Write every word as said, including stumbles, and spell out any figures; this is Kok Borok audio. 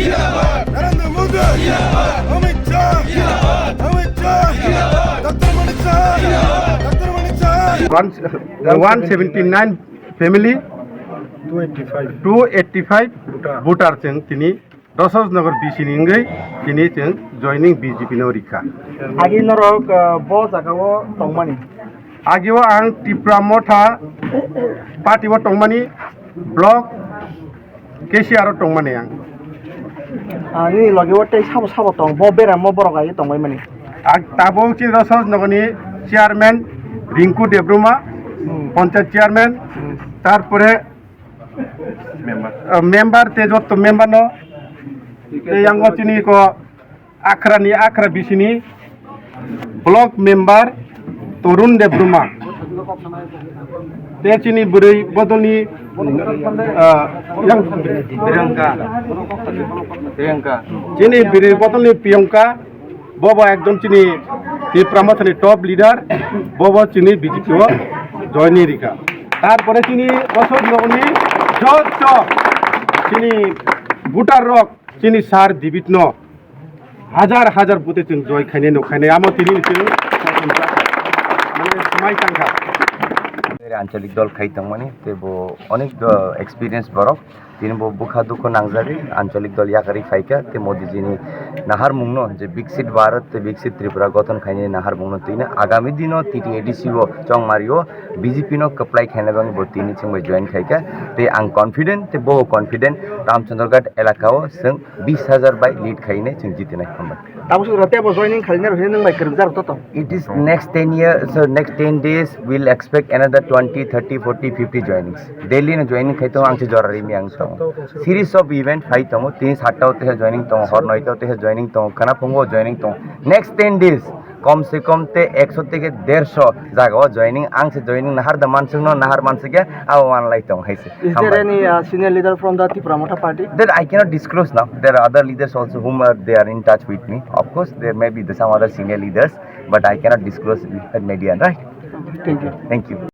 Narendra Modi! Amit Shah! Amit Shah! Doctor Manik Saha! Doctor Manik Saha! One, one seventy-nine family, two eighty-five. Two eighty-five Voter. Voter chwng tini Rosas Nagar B C ni wngwi tini chwng joining B J P no rikha. Agi norok, uh, bo jaga o tongmani. Agi o ang Tipra Motha party o tongmani, block K C R o tongmani ang. Ah, nini loge o tei sabo sabo tong, bo beramo borok agi tongbai mani. Ang tabuk chini Rosas Nagar ni chairman Rinku Debbarma, Hmm. Panchayat chairman, Hmm. tarpore Member. Ah, member te jotto member no. Te yang o chini ko Akhra ni Akhra B C ni block member Torun Debbarma. Te chini bwrwi bodolni, ah, yang Priyanka. Priyanka. Chini bwrwi bodolni Priyanka. Bobo ekdom chini Tipra Mothani top leader, bobo chini B J P o joining rikha. Tarpore chini Rosas Nagar ni jotto chini voter rok chini sir David no hajar hajar vote chwng joy khainai nuk khainai amo tini chwng mane mai tangkha. Anchalik dol khai tongmani tei bo onek, uh, experience borok. Tini bo bwkha dukhu nangjagwi anchalik dol yakarwi phaikha, tei Modiji ni naharmungno je Viksit Bharat tei Viksit Tripura gothon khainani naharmungno twino agami dino T T A D C o chongmario B J P no kwplai khaina bagwi bo tini chwng bai join khaikha. Tei ang confident, tei bo confident, Ramchandraghat elaka o chwng bis hajar bai lead khainai chwng jitinai. Hambai. Tabuk sukra tei bo joining khainai rok hinwi nwng bai kwrwng jarok to tong. It is next ten years, so next ten days, we'll expect another twenty, thirty, forty, fifty joinings. Daily no joining khai tongo, ang se jora rimi ang tongo. Series of event phai tongo, tini satta o teisa joining tongo, hor noita o teisa joining tongo, khwna phungo joining tongo. Next ten days, kom se kom te ekso theke derso jaga o joining, ang se joining nahar da manswk no, nahar manswk ya, abo manlai tongo hai se. Is there Hambai. any, uh, senior leader from the Tipra Motha party? That I cannot disclose now. There are other leaders also whom are, they are in touch with me. Of course, there may be the, some other senior leaders, but I cannot disclose with the media, right? Thank you. Thank you.